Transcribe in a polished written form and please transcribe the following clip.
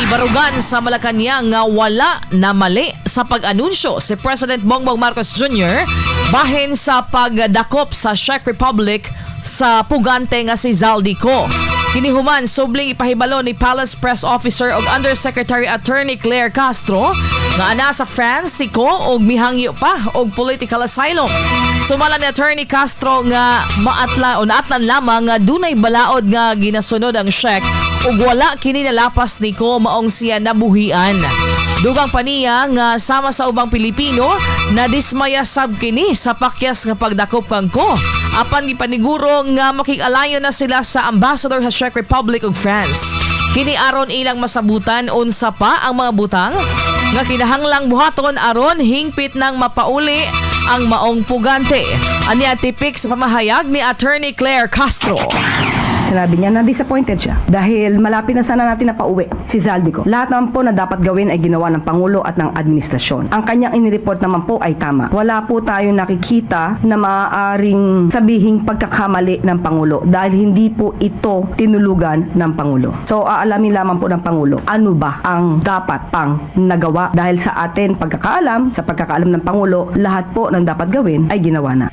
Gibarugan sa Malacanang nga wala na mali sa pag-anunsyo si President Bongbong Marcos Jr. bahin sa pagdakop sa Czech Republic sa pugante nga si Zaldy Co. Kini human subling ipahibalo ni Palace Press Officer ug Undersecretary Attorney Claire Castro nga ana sa France si Co og mihangyo pa og political asylum. Sumala ni Attorney Castro nga maatla o naatlan lamang nga dunay balaod nga ginasunod ang Czech ug wala kini nalapas ni Co, maong siya nabuhian. Dugang pa niya nga sama sa ubang Pilipino, na dismaya sab kini sa pakyas nga pagdakop kang Co. Apan gipaniguro nga makig-alayon na sila sa ambassador sa Czech Republic ug France. Kini aron ilang masabutan unsa pa ang mga butang nga kinahanglang buhaton aron hingpit nang mapauli ang maong pugante. Ania tipik sa pamahayag ni Attorney Claire Castro. Sinabi niya na disappointed siya dahil malapit na sana natin na pauwi si Zaldy Co. Lahat naman po na dapat gawin ay ginawa ng Pangulo at ng administrasyon. Ang kanyang inireport naman po ay tama. Wala po tayong nakikita na maaaring sabihing pagkakamali ng Pangulo dahil hindi po ito tinulugan ng Pangulo. So aalamin lamang po ng Pangulo ano ba ang dapat pang nagawa dahil sa atin pagkakaalam, sa pagkakaalam ng Pangulo, lahat po ng dapat gawin ay ginawa na.